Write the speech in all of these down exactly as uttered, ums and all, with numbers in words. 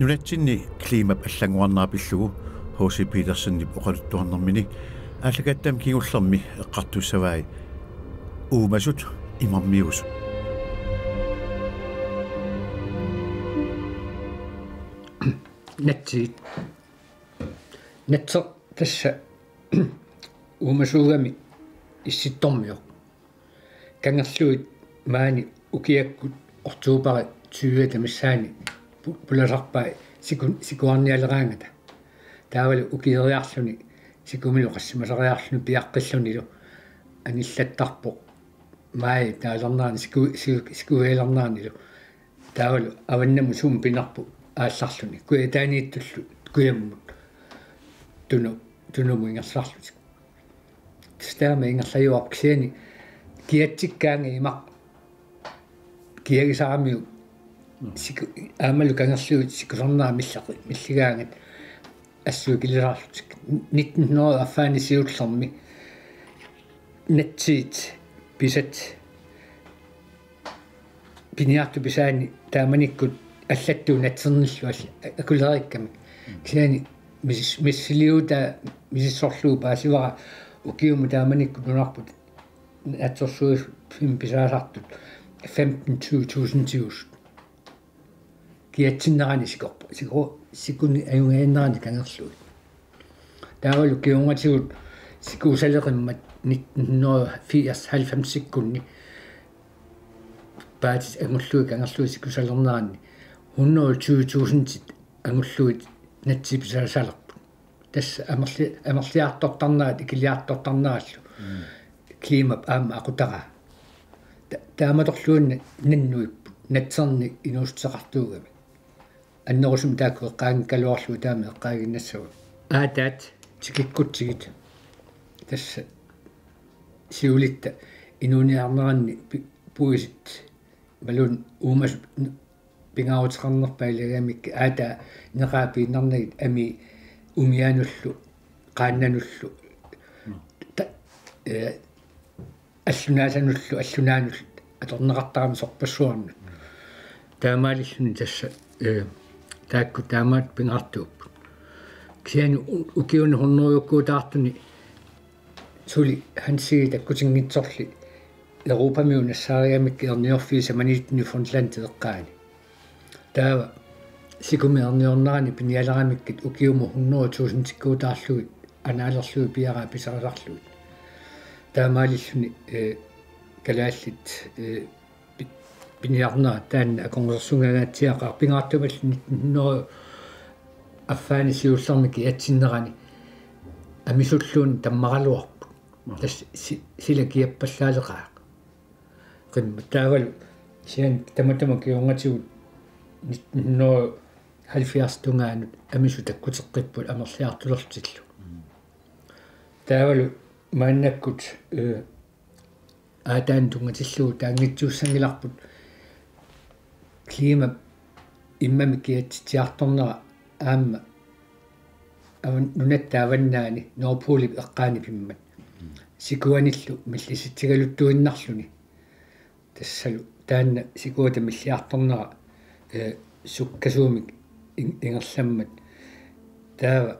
Nunatsinni klimap allanngorarnera pillugu H C Petersenip oqaluttuarnermini aallakaatitami kingullermi eqqartussavai uumasut imarmiusut. Natsiit. Natseq tassa uumasuugami issittormioq. Kangerlugit maani ukiakkut oktober tyve missaani pu-, pulasarpai siku-, sikuarnialeraangata. Taavalu ukieriarluni sikumilu qassimasariarluni piaqqillunilu anillattarpoq. Maajip naalernerani siku-, siku-, sikuialerneranilu. Taavalu avannamut sumut pinerpoq aallarluni. Kujataaniittullu kujammut. Tunu-, tunumut ingerlarlutik. Tassa taama ingerlajuarpoq kisianni kiatsikkaangat imaq kiagisaramiuk siku-, aammalu kangerlugit sikusarnerat milleq-, milligaangat assut ikilisarlutik. Nitten hundrede affaani siullermi natsiit pisat piniartut pisaanni taamanikkut allattuut natsernillu all-, akulereerakku. Kisianni mis-, missiliutaa misissorlugu paasivara ukiumut taamanikkut nunarput natsersuiffimmi pisaasartut femten tyve tusindiusut. Kiatsinnerani sikorp-, siku-, sikunik ajugaannerani kangerlugit. Taavalu kingornatigut sikuusaleqimmat nitten hundrede firs halvfemsikkunni paatit angullugit kangerlugit sikuusalerneranni hundrede tyve tusindit angullugit natsiit pisaasalerput. Tassa amerli-, amerliartortarnerat ikiliartortarnerallu. Mm. Klimap aamma aqutaraa. Ta-, taamatorluunniit nannuipput natserni inuussuteqartuugami. Annerusumik taakku eqqaanngikkaluarlugit taama eqqaaginnassagut. Aataat tikikkutsigit. Tassa siulitta inuuniarneranni pi-, puisit imaluunniit uumasut n-, pingaaruteqarnerpaat ilagamikkit aataa neqaa piinnarnagit amii umianullu, qaannanullu, ta-, ee, allunaasanullu, allunaanullu atorneqartarami sorpassuarnut. Taamaalilluni tassa, ee, taakku taamaattut pingaartuupput. Kisianni u-, ukiuni hunnorujukkuutaartuni suli Hansi takkutinngitsorli Europamiut nassaarigamikku erniorfiit samaniittut Newfoundlandit eqqaani. Taava sikumik erniornerani pinialeramikkit ukiumut hundrede tusindikkuutaarlugit anaalerlugit piaraa pisaasarlugit. Taamaalilluni, ee, kalaallit, ee, pi-, piniarnerat taanna akornusersuungangaatsiaqaaq pingaartumillu nitten hundrede affaani siullermi kiatsinnerani amisulluunniit tammaraluarput. Tassa si-, sila kiappallaaleqaaq. Qimmat taavalu kisianni tamatuma kingornatigut nitten hundrede halvfjerds tungaanut amisut takkuteqqipput amerliartulerlutillu. Taavalu maannakkut, ee, aataanut tunngatillugu taanngitsuussanngilarput klima immami kiatsitsiartornera aamma avan-, nunatta avannaani Nordpolip eqqaani pimmat. Sikuanillu millisitsigaluttuinnarluni. Tassalu taanna sikuata milliartornera, ee, sukkasuumik in-, ingerlammat. Taava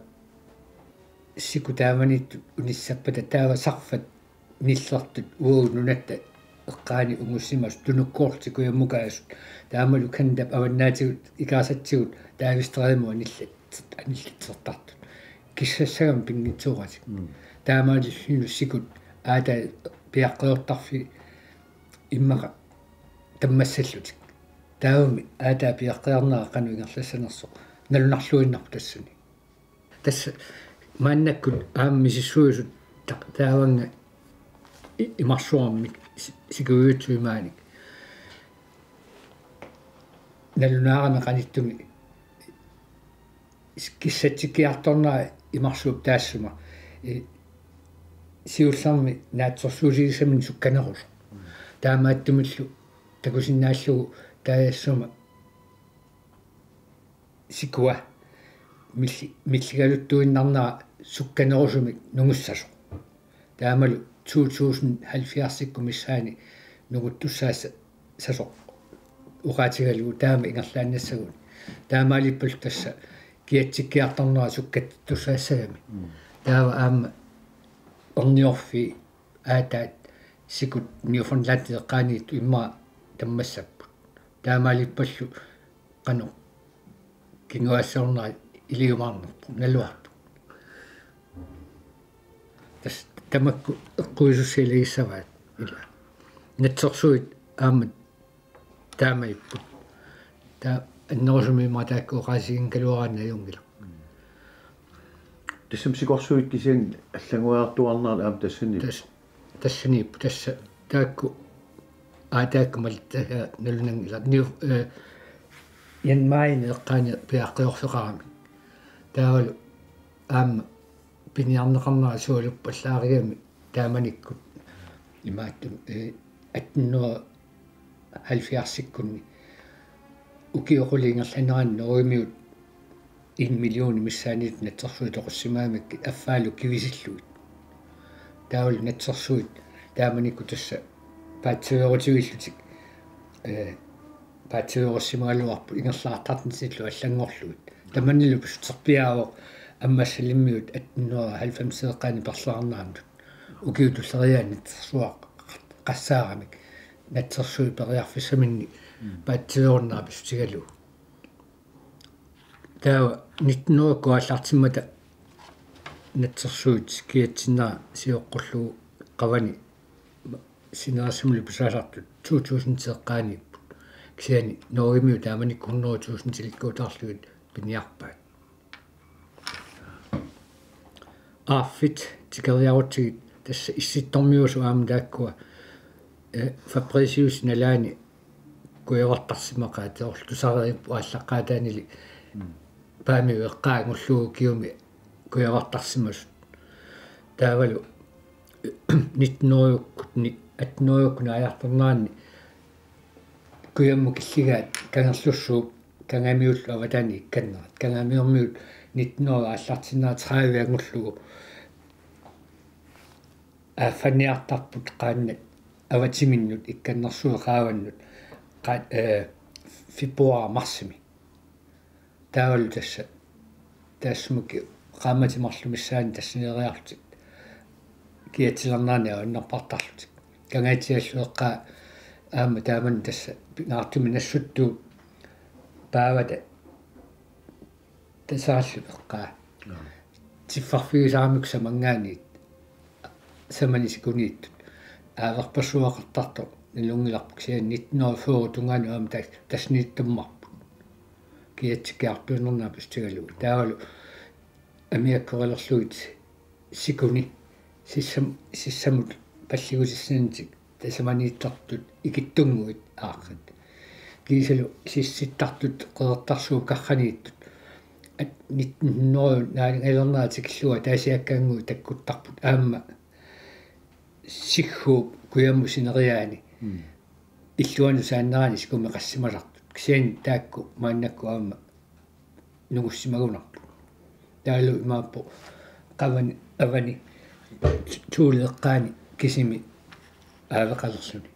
siku taamaniittut unissappata taava sarfat nillertut uagut nunatta eqqaani ungussimasut tunukkoorlutik kujammukaasut. Taamalu Canadap avannaatigut ikaasatsigut Davis Strædemut anillat-, anillatsertartut. Kissassagami pinngitsooratik. Mm. Taamaalillunilu sikut aataat piaqqeriartortarfii immaqa tammassallutik. Taavami aataat piaqqeriarnera qanoq ingerlassanersoq. Nalunarluinnarpoq tassani. Tassa maannakkut aamma misissuisut ta-, taavannga i-, imarsuarmik si-, sikuiutsui maanik. Nalunaarami qanittumi s-, kissatsikkiartornera imarsuup taassuma. I-, siullermik naatsorsuutigisaminik sukkanerusoq. Taamaattumillu takusinnaallugu taassuma sikua milli-, milligaluttuinnarnera sukkanerusumik nungussasoq. Taamalu to tusind halvfjerdsikkut missaani nunguttussaassasoq oqaatigalugu taama ingerlaannassagunik. Taamaalippallu tassa kiatsikkiartornera sukkatittussaassagami. Taava aamma erniorfii aataat sikut Newfoundlandip eqqaaniittut immaqa tammassapput. Taamaalippallu qanoq kinguaassiornera iliumaarnerpoq naluarpoq. Tassa tamakku eqquisussialagissavaat ila. Natsersuit aamma taamaipput. Taava annerusumik immaqa taakku oqaasiginngilaaraanni ajunngilaq. Tassami sikorsuit kisianni allanngoriartuaarnerat aamma tassani. Tas-, tassaniippoq tassa taakku aataakku malittagaa nalunanngilaq. Niu-, eh, Jan Mayenip eqqaani piaqqiorfeqarami. Taavalu aamma piniarneqarnera sualuppallaagigamik taamanikkut imaattumik, eh, atten hundrede halvfjerdsikkunni ukioq qulit ingerlaneranni Norgemiut en million missaanniittut natsersuit toqussimagamikkit affaalu kivisillugit. Taavalu natsersuit taamanikkut tassa paatsiveerutivillutik, eh, paatsiveerussimagaluarput ingerlaartarnitillu allanngorlugit. Tamannalu pissuserpiaavoq Ammassalimmiut atten hundrede halvfemsip eqqaani perlaarnaannut. Ukiut tulleriiaanni natsersuaqassaaramik. Natsersuit periarfissaminnik paatsiveerunnera pissutigalugu. Taava nitten hundrede aallartimmata natsersuit kiatsinnera sioqqullugu qavani sinerissamilu pisaasartut to tusind eqqaaniipput. Kisianni Norgemiut taamanikkut hundrede tusindilikkuutaarlugit piniarpaat. Aarfit tikeriarutsigit tassa Issittormiusut aamma taakkua, eh, Fabriciusip nalaani kujavartarsimaqaat, soorlu tusareriipput aallaqqaataanili Paamiut eqqaat angullugu ukiumi kujavartarsimasut. Taavalu nitten hundrede-kkunni, atten hundrede-kkunni aajartorneranni kujammut killigaat Kangerlussuup Kangamiullu avataani ikkannerat. Kangamiormiut nitten hundrede aallartinnera tredive angullugu aaffanniartarput qaannat avatiminnut ikkannersuit qaavannut qa-, eh, februar marsimi. Taavalu tassa taassumuki qaammatit marluk missaanni tassaniiriarlutik kiatsilernerani avannarpartarlutik. Kangaatsiallu eqqaa aamma taamani tassa pingaartumik nassuttuup paavata Tasaallu eqqaa. Joo. Tiffarfigisaaramik samanngaanniit, samani sikuniittut. Aaverpassuaqartartoq nalunngilarput kisianni nitten hundrede fyrre tungaanut aamma tas-, tassaniittummarput. Kiatsikkiartuinnarnera pissutigalugu. Taavalu amiakkorilerlugit sikuni sissam-, sissamut palligutissanik tasamaniittartut ikittunnguit aaqqit. Kiisalu sissittartut Qeqertarsuup karraniittut. At-, nitten hundrede naangalernera tikillugu ataasiakkaannguit takkuttarput aamma sigguup kujammut sineriaani. Mm. Illuanut saannerani sikumeqassimasartut. Kisianni taakku maannakkut aamma nungussimagunarput. Taavalu imaappoq qavani, avani Thulep eqqaani kisimi aaveqalerluni.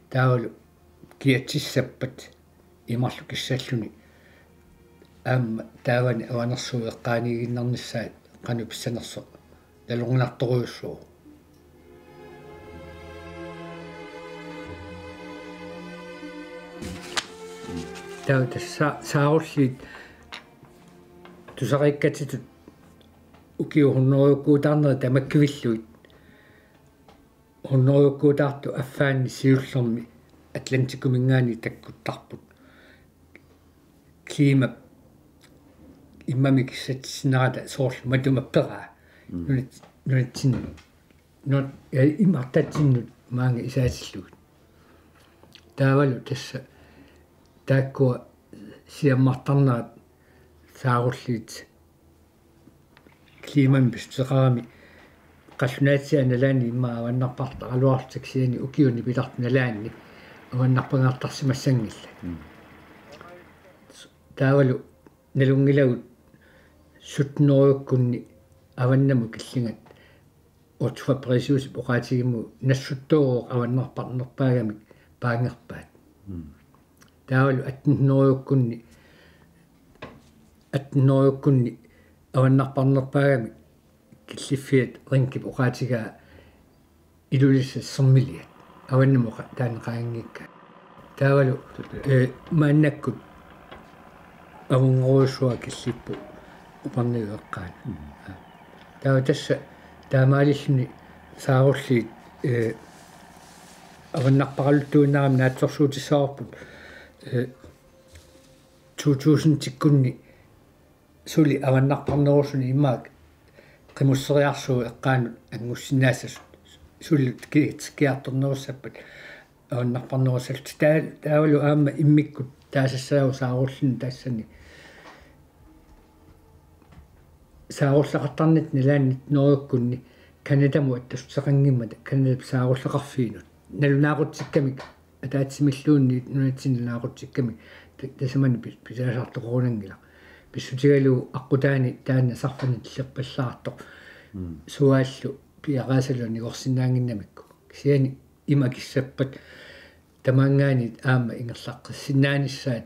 Taavalu kiatsissappat imarlu kissalluni aamma taavani avanersuup eqqaaniiginnarnissaat qanoq pissanersoq nalorninartorujussuuvoq. Taava tassa saarulliit tusariikkatsitut ukiut hundredekkuutaarnerit tamakkivillugit. Hundredekkuutaartut affaanni siullermi Atlantikuminngaanniit takkuttarput. Klima immami kissatsinerata soorlu matuma peraa. Mm. Nunat-, nunatsin-, nunat-, ja, imartatsinnut maanga isaatillugit. Taavalu tassa taakkua siammartarnerat saarulliit klimamik pissuteqarami qallunaatsiaat nalaanni immaqa avannarpartaraluarlutik kisianni ukiuni pitartu nalaanni avannarpangaartarsimassanngillat. Mm. Taavalu nalunngilagut sytten hundredekkunni avannamut killingat Otto Fabriciusip oqaatigimmut nassuttuuvoq avannarparnerpaagamik paangerpaat. Mm. Taavalu atten hundredekkunni attenhundredekkunni avannarparnerpaagami killiffiat Ringip oqaatigaa Ilulissat sermiliat. Avannamut qa-, taanna qaangiikkaat. Taavalu, eh, maannakkut avunngorujussuaq killipput Upernaviup eqqaani. Mm. Taava tassa taamaalilluni saarulliit, eh, avannarpaluttuinnarami naatsorsuutissavarput, eh, to tusindikkunni suli avannarparnerusuni imaak qimusseriarsuup eqqaanut angussinnaassasut. Suli ki-, kiartornerussappat avannarparnerussallutik. Taa-, taavalu aamma immikkut taasassaavoq saarullini tassani. Saarulleqartarnittut nalaani nittenhundredekkunni Canadamut attassuteqanngimmata Canadap saarulleqarfiinut. Nalunaaqutsikkami ataatsimilluunniit nunatsinni nalunaaqutsikkami ta-, tasamani pi-, pisiarisartoqarunanngilaq. Pissutigalugu aqqutaani taanna sarfanilerpallaartoq. Mm. Suaallu piareersalu anigorsinnaannginnamikku. Kisianni ima kissappat tamaanngaanniit aamma ingerlaqqissinnaanissaat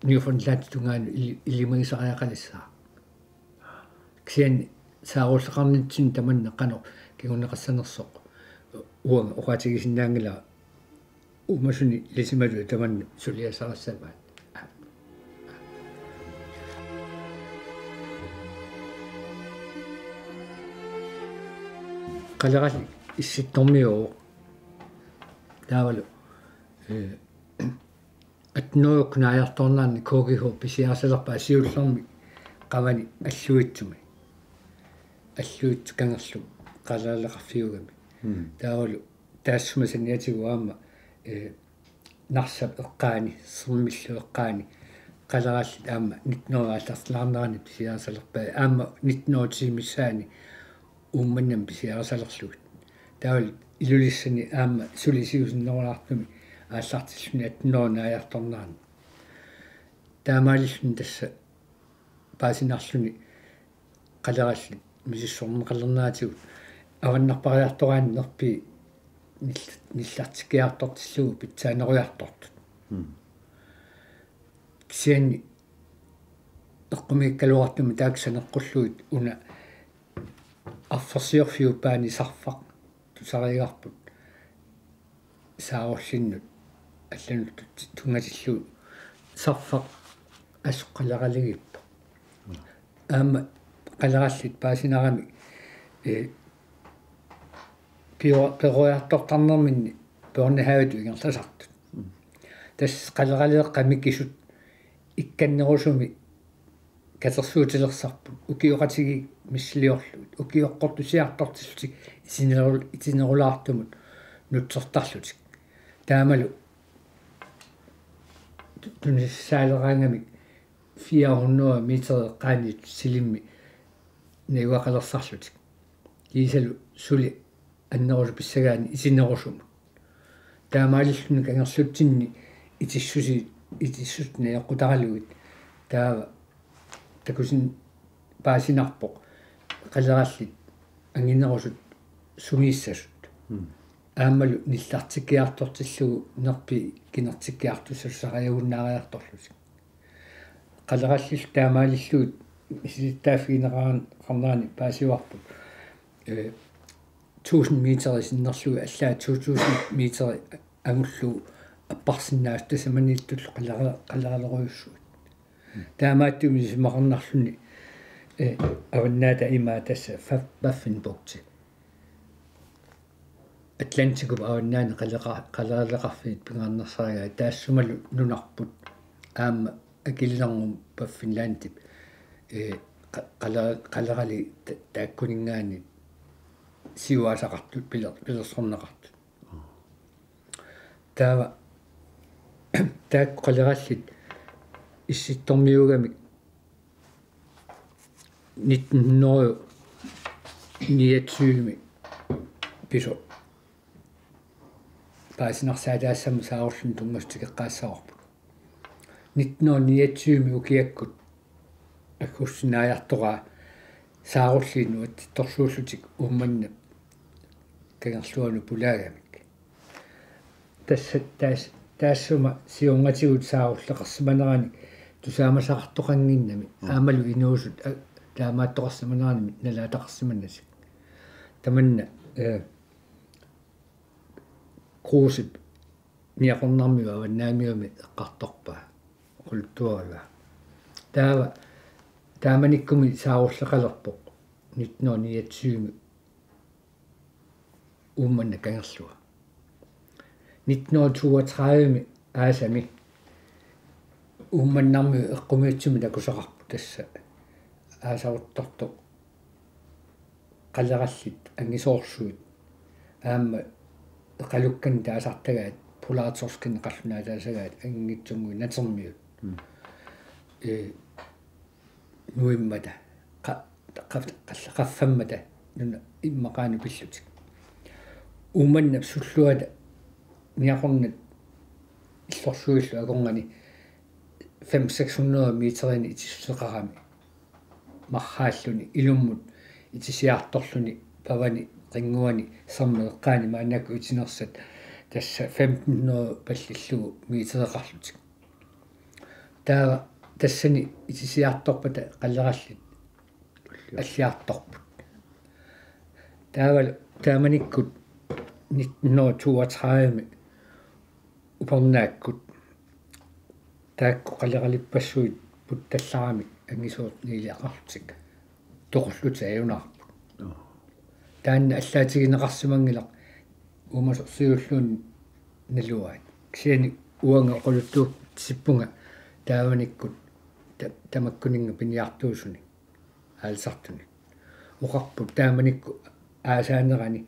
Newfoundlandip tungaanut ili-, ilimagisariaqalissaaq. Kisianni saarulleqarnitsinni tamanna qanoq kinguneqassanersoq uanga oqaatigisinnaanngilara, uumasuni ilisimatut tamanna suliassarissavaat. Qalerallit Issittormiuuvoq. Taavalu, eh, attenhundredekkut naajartornerani K G H pisiarisalerpaa siullermik qavani Alluitsumi. Alluitsup kangerluk qaleraleqarfiugami. Mm. Taavalu taassuma saniatigut aamma, eh, Narsap eqqaani, Sermillup eqqaani, qalerallit aamma nittenhundredeaallartilaarnerani pisiarisalerpai, aamma nittenhundredetiimi missaani Uummannami pisiarisalerlugit. Taavalu Ilulissani aamma suli siusinnerulaartumi aallartilluni attenhundredenaajartornerani. Taamaalilluni tassa paasinarluni qalerallit misissorneqalerneratigut avannarpariartoraanni nerpii nil-, nillartikkiartortillugu pitsaanerujartortut. Mm. Kisianni eqqumiikkaluartumik taakku saneqqullugit una arfersiorfiup paani Sarfaq tusariigarput saarullinnut allanut tut-, tunngatillugu Sarfaq assut qaleraligiippoq. Aamma qalerallit paasinaramik, eh, pio-, peroriartortarnerminni børnehavetut ingerlasartut. Tassa qaleraleeqqat mikisut ikkannerusumik katersuutilersarput, ukioqatigiit missiliorlugit, ukioqqortusiartortillutik itinerul-, itinerulaartumut nutsertarlutik. Taamalu tu-, tunisaaleraangamik fire hundrede meter eqqaaniit silimmi najugaqalertarlutik. Kiisalu suli annerusumik pissagaanni itinerusumut. Taamaalilluni kangerlutsinni itissusi-, itissutit najoqqutaralugit taava takusin-, paasinarpoq qalerallit anginerusut sungiussasut. Mm. Aammalu nillartikkiartortillugu nerpii kinertikkiartussasut sariagunnaariartorlutik. Qalerallit taamaalillugit misilittaaffigineqarnerani paasivarput, eh, tusind meter sinnerlugit allaat to tusind meter angullugu apparsinnaasut tasamaniittullu qalera-, qaleralerujussuit. Taamaattumik isumaqarnarluni, eh, avannaata imaa tassa Fa-, Baffinbugti. Atlantikup avannaani qaleqa-, qaleraleqarfiit pingaarnersaarigaat taassumalu nunarput aamma Akilinermut Baffinlandip, eh, qa-, qale-, qalerali ta-, taakkuninngaanniit siuaasaqartut piler-, pilersorneqartut. Taava taakku qalerallit Issittormiuugamik nitten hundrede niogtyve pisoq paasinarsaataassammat saarullinut tunngasut tikeqqaassavarput. Nitten hundrede niogtyve ukiakkut aggustip naajartoraa saarulliit nuatsittorsuullutik Uummannap kangerluanut pulaagamik. Tassa taas-, taassuma siornatigut saarulleqarsimaneranik tusaamasaqartoqannginnami. Mm. Aammalu inuusut, a, taamaattoqarsimaneranimi nalaataqarsimanasik. Tamanna, eh, Krusep Niaqornarmiut Avannaamiut eqqartorpaa, oqaluttuarivaa. Taava taamanikkumi saarulleqalerpoq nitten hundrede niogtyve Uummannap kangerlua. Nitten hundrede toogtredive aasami Uummannarmiut eqqumiitsunik takusaqarput, tassa aasaruttortoq qalerallit angisoorsuit aamma eqalukkanik taasartagaat, polartorskinnik qallunaatut taasagaat, anginnguit natermiut. Mm. Ee, nuimmata, qa-, qa-, qaf-, qaffammata nuna immaqaanut pillutik. Uummannap sulluata niaqornata illorsuillu akornanni fem seks hundrede meterinik itissuteqarami marraalluni ilummut itisiartorluni pavani qinnguani sermip eqqaani maannakkut itinersat, tassa femten hundrede pallillugu metereqarlutik. Taava tassani itisiartorpata qalerallit alliartorput. Taava taamanikkut nitten hundrede toogtredive upernaakkut taakku qaleralippassuit puttallaramik angisoorniiliaqarlutik toqullutik ajunaarput. Joo. Taanna allaatigineqarsimanngilaq uumasoq siulliulluni naluaat. Kisianni uanga oqaluttuutippunga taamanikkut ta-, tamakkuninnga piniartuusunik aalisartunik. Oqarput taamanikkut aasaanerani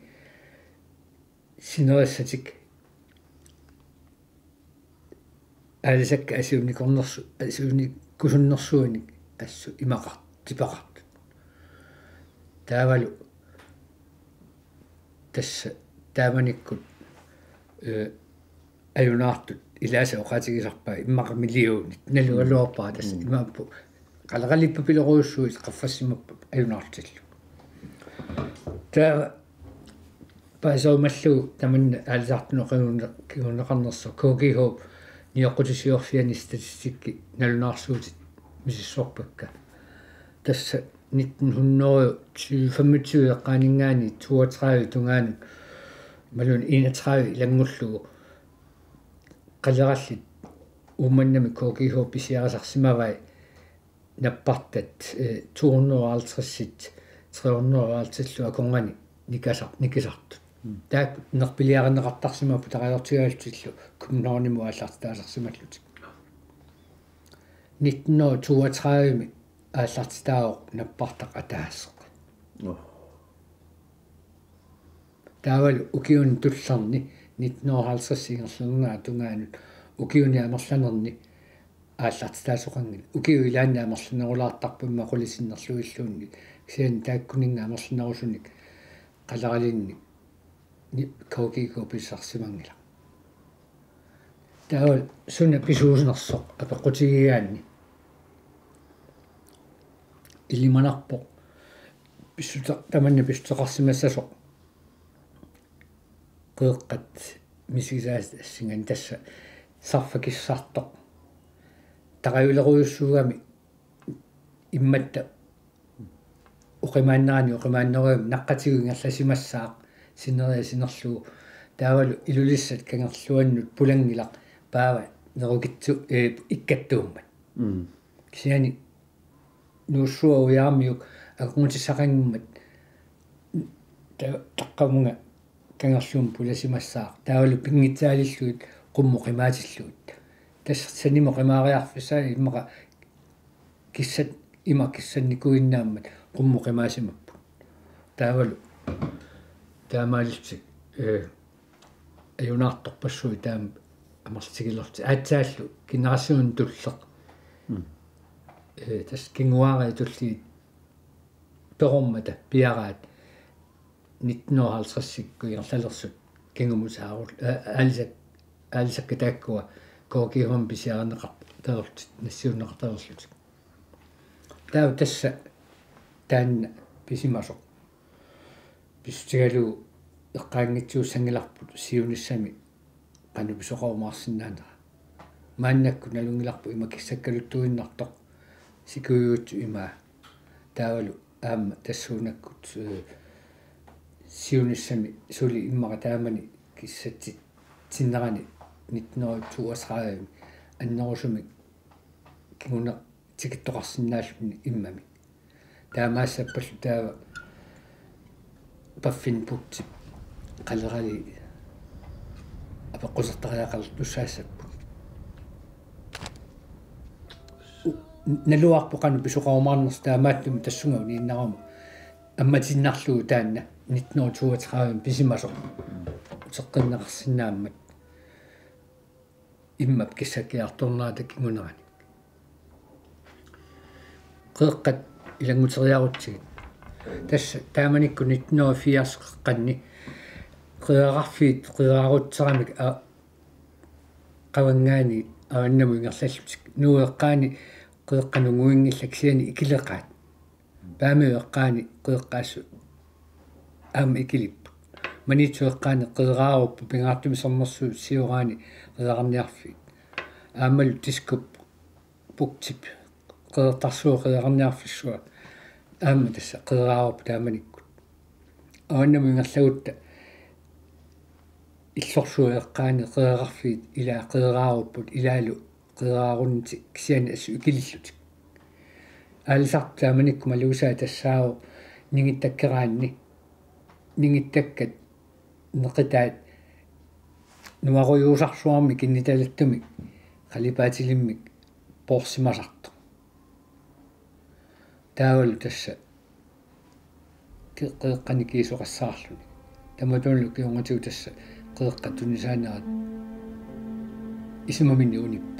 sinerissatik aalisakkat asiunnikornersu-, asiunnikkusunnersuinik assut imaqart-, tipaqartut. Taavalu tassa taamanikkut, ee, ajunaartut ilaasa oqaatigisarpaat immaqa millionit nalugaluarpara, tassa Mm. imaappoq qaleralippapilorujussuit qaffassimapput ajunaartillu. Taava paaserumallugu tamanna aalisartunut kingunne-, kingunneqarnersoq K G H-p nioqqutissiorfiani statistikki nalunaarsuutit misissorpakka. Tassa nitten hundrede tyve femogtyve eqqaaninngaanniit toogtredive tungaanut imaluunniit enogtredive ilanngullugu qalerallit Uummannami K G H pisiarisarsimavai nappartat, eh, to hundrede og halvtreds, tre hundrede og halvtreds akornanni nikasar-, nikisartut. Mm. Taakku nerpiliarineqartarsimapput tarajortigaallutillu Københavnimut aallartitaasarsimallutik. Nitten hundrede toogtredive aallartitaavoq nappartaq ataaseq. Nå. Taavalu ukiuni tullerni nitten hundrede og halvtreds ingerlanerani tungaanut ukiuni amerlanerni aallartitaasoqanngilaq. Ukiut ilaanni amerlanerulaartarput immaqa qulit sinnerlugilluunniit. Kisianni taakkuninnga amerlanerusunik qaleralinnik ni-, K G H pisisarsimanngilaq. Taava suna pisuusinersoq apeqqutigigaanni ilimanarpoq pissute-, tamanna pissuteqarsimassasoq qeeqqat misigisaatit assinganik, tassa sarfakissartoq. Tarajulerujussuugami immatta oqimaannerani oqimaannerugami naqqatigut ingerlasimassaaq sineriak sinerlugu. Taavalu Ilulissat kangerluannut pulanngilaq paava nerukitsu-, ee, ikkattuummat. Mm. Kisianni Nuussuaq Ujaarmiuk akornutissaqanngimmat ta-, taqqavunga kangerlummut pulasimassaaq. Taavalu pinngitsaalillugit qummut qimaatillugit. Tassa sanimut qimaariarfissaa immaqa kissat, ima kissannikuinnaammat qummut qimaasimapput. Taavalu taamaalillutik, ee, ajunaartorpassuit taama amerlatigilerlutik. Aatsaallu generationit tulleq. Mm. Ee, tassa kinguaariit tulliit perummata piaraat nitten hundrede og halvtredsikkut ingerlalersut kingumut saarul-, aa, aalisak-, aalisakkat taakkua K G H-mi pisiarineqartalerlutik, nassiunneqartalerlutik. Taava tassa taanna pisimasoq pissutigalugu eqqaanngitsuussanngilarput siunissami qanoq pisoqarumaarsinnaanera. Maannakkut nalunngilarput ima kissakkaluttuinnartoq sikuiutsut imaa. Taavalu aamma tassuunakkut, eh, siunissami suli immaqa taamani kissatsinnerani nitten hundrede toogtredive annerusumik kinguna tikittoqarsinnaalluni immami. Taamaassappallu taava Paffinbugtip qalerali apeqqusertariaqartussaassapput. U-, naluarput qanoq pisoqarumaarnersoq taamaattumik tassunga uniinnaruma ammatiinnarlugu taanna nitten hundrede toogtredive pisimasoq. Uteqqinneqarsinnaammat immap kissakkiartornerata kinguneranik. Qeeqqat ilannguteriarutsigit. Tassa taamanikkut nitten hundrede firs qeqqanni qeqarfiit qeqarutseramik a-, qavanngaanniit avannamut ingerlallutik. Nuup eqqaani qeeqqat nunguinngillat kisianni ikileqaat. Paamiup eqqaani qeqqaassut aamma ikilipput. Maniitsup eqqaani qeqarupput pingaartumik sermersuup sioraani qeqarniarfiit. Aammalu Diskobugtip qeqartarsuup qeqarniarfissuaq aamma tassa qeqarupput taamanikkut. Avannamut ingerlagutta Illorsuup eqqaani qeqarfiit ilaa qeqarupput ilaalu qeqarunnitik kisianni assut ikilillutik. Aalisartut taamanikkut malugisaat tassaavoq ningittakkeraanni, ningittakkat neqitaat nuarujuusarsuarmik kinnitalattumik qalipaatilimmik poorsimasartoq. Taavalu tassa ke-, qeqqani kiisoqassaarluni. Tamatuunalu kingornatigut tassa qeqqat tunisaanerat isumaminnik unip-.